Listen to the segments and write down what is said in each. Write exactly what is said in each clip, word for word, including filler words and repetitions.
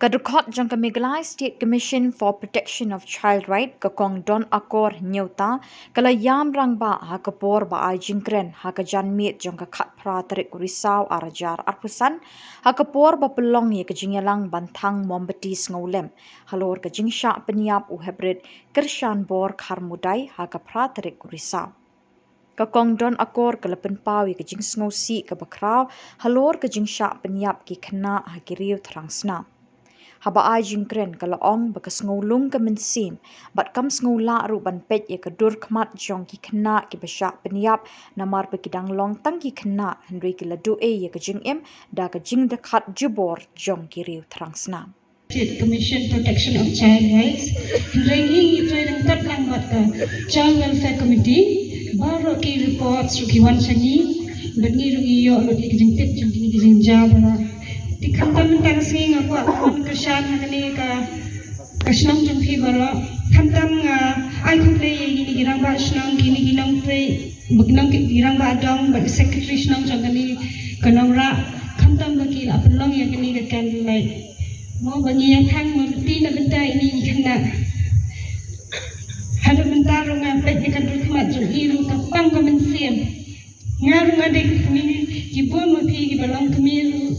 Ka dkhot jong ka Meghalaya State Commission for Protection of Child Right, ka Kong Don Akor Hynñiewta, ka la ïam rangbah ha ka por ba ai jingkren ha ka janmiet jong ka khatphra tarik u Risaw ar hajar arphew san, ha ka por ba pynlong ïa ka jingïalang ban thang mombati sngewlem halor ka jingshah pynïap u heprit Kyrshan Bor Kharmudai ha ka phra tarik u Risaw. Ka Kong Don Akor ka la pynpaw ïa ka jingsngewsih kaba khraw halor ka jingshah pynïap ki khynnah ha ki riew thrang snam. Haba ai jingkren ka la ong ba ka sngewlung ka mynsiem bad kam sngewlah ruh ban peit ïa ka dur khmat jong ki khynnah kiba shah pynïap, namar ba ki dang long tang ki khynnah hynrei ki la duh ei ïa ka jingim da ka jingdkhat jubor jong ki riew thrang snam. State Commission Protection of Child Rights. Hynrei ngi ngi trei ryngkat lang bad ka Child Welfare Committee. Baroh ki reports ruh ki wan sha ngi. Bad ngi ruh ngi ïoh lut ïa ki jingtip jong ki, ki jingjia baroh. Te khamtam mynta ka sngi nga kwah ban kyrshan ha kane ka, ka shnong jong phi baroh. Khamtam nga ai khublei ïa kine ki rangbah shnong, kine ki nongtrei, bad ki nong ki, ki rangbah dong, bad ki secretary shnong jong kane ka nongrah. Khamtam ba ki la pynlong ïa kane ka candlelight. Mo ba ngi ïa thang mo ti na bynta ine i khynnah. Haduh mynta ruh nga peit ïa ka dur khmat jong i ruh ka pang ka mynsiem. Nga ruh nga dei ka kmie, ki bun ma phi kiba long kmie ruh.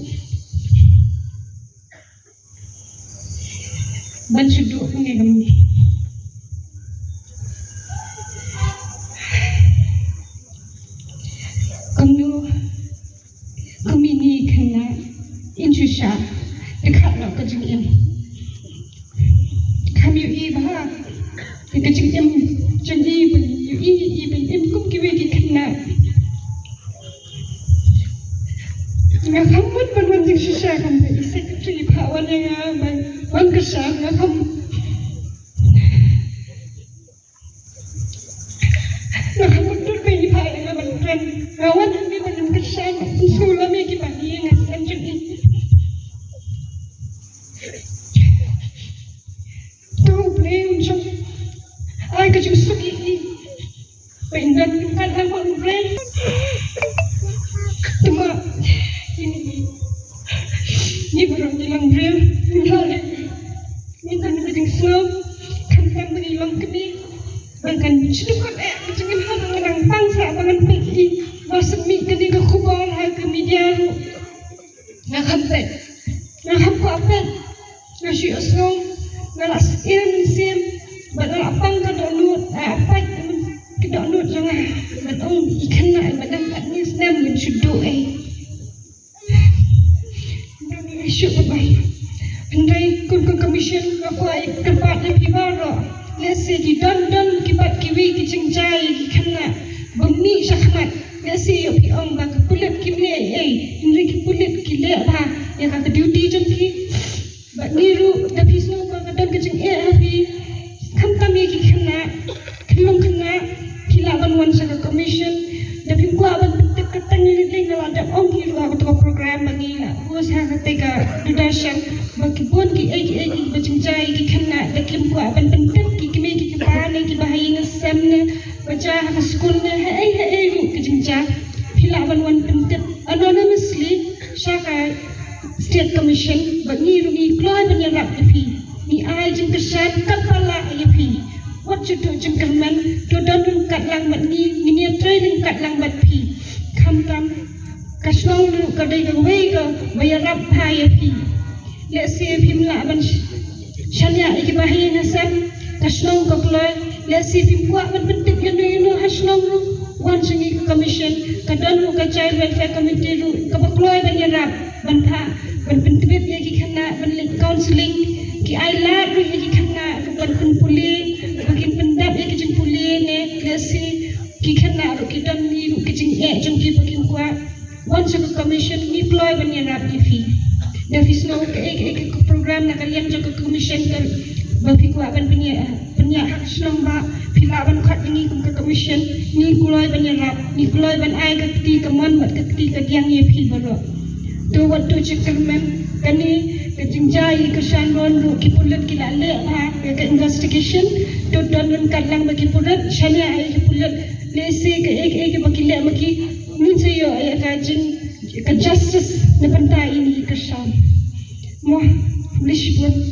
Ban shu duh kumne kumne. Kumno kum ine i khynnah in shu shah dkhat noh ka jingim. Kham ïohi bha ïa ka jingim jong i, ban ïohi i ban im kum kiwei ki khynnah. Nga kham mut ban wan jingshisha, kham mut i secretary i phah wan ïa nga ban wan kyrshan, nga kham, nga kham mut tut ba i phah ïa nga ban kren. Nga wan hangne ban wan kyrshan, ban sngewlem ïa ki bahaïing hasem jong i. To U Blei un shong ai ka jingsuk ïa i. Ba in don kat lang ma U Blei. Te ma ini, ngi baroh ngi long briew, ngi long, ngi don ka jingsngew, khamtam ba ngi long kmie. Ba kan shu dukut eh ka jingim ha ba ngan pang sa ba ngan peit i. Ba shu mih kane ka khubor ha ka media ruh. Nga kham peit, nga kham kwah peit. Nga shu ïohsngew, nga la sngewsih mynsiem, bad nga la pang ka dohnud, ah, pait ka dohnud jong nga. Bad ong i khynnah ba dang katne snem ban shu duh ei. Nga shu ba. Hynrei kum ka commission nga kwah ïa kyrpad ïa phi baroh. Lehse ki don don ki pat kiwei ki jingjia ïa ki khynnah ba mih shakhmat. Lehse ïoh phi ong ba ki pulit kim leh ei ei, hynrei ki pulit ki leh bha ïa ka, ka duty jong ki. Bad ngi ruh da phi sngew ba ka don ka jingeh ha phi, khamtam ïa ki khynnah, khyllung khynnah, phi lah ban wan sha ka commission. Da phim kwah ban pyntip, ka tang ïa lade nga la dep ong hi ruh ha kato ka program ba ngi la host ha kata ka Doordarshan, ba ki bun kiei kiei kiba jingjia ïa ki khynnah, da kim kwah ban pyntip ki kmie ki kpa ne ki bahaïing hasem ne ba jia ha ka skul ne haei haei ruh ka jingjia, phi lah ban wan pyntip anonymously sha ka State Commission, bad ngi ruh ngi kloi ban ïarap ïa phi. Ngi ai jingkyrshan katba lah ïa phi. Wat shu duh jingkyrmen, to don ryngkat lang bad ngi, ngin ïatrei ryngkat lang bad phi. Khamtam ka shnong ruh ka dei kawei kaba ïarap bha ïa phi. Lehse phim lah ban sh-, shaniah ïa ki bahaïing hasem, ka shnong ka kloi. Lehse phim kwah ban pyntip ïano ïano ha shnong ruh, wan sha ngi ka commission. Ka don ruh ka Child Welfare Committee ruh kaba kloi ban ïarap, ban phah, ban pyntbit ïa ki khynnah, ban leit counselling. Ki ai lad ruh ïa ki khynnah ruh ban pynpule, ba kin pyndap ïa ki jingpule ne, lehse ki khynnah ruh ki don ruh ki jingeh jong ki ba kim kwah wan sha ka commission. Ngi kloi ban ïarap ïa phi. Da phi sngew kaei kaei ka program na ka liang jong ka commission kaba phi kwah ban pynïa, pynïa ha ka shnong, ba phi lah ban khot ïa ngi kum ka commission. Ngi kloi ban ïarap, ngi kloi ban ai ka kti kamon bad ka kti kadiang ïa phi baroh. To wat duh jingkyrmen, kane ka jingjia ïa ka Kyrshan Bor ruh ki pulit ki la leh bha ïa ka investigation. To don ryngkat lang bad ki pulit, shaniah ïa ki pulit. Lehse kaei kaei kaba ki leh ma ki, ngin sa ïoh ïa ka jing, ka justice na bynta ine i Kyrshan. Mo. English pun.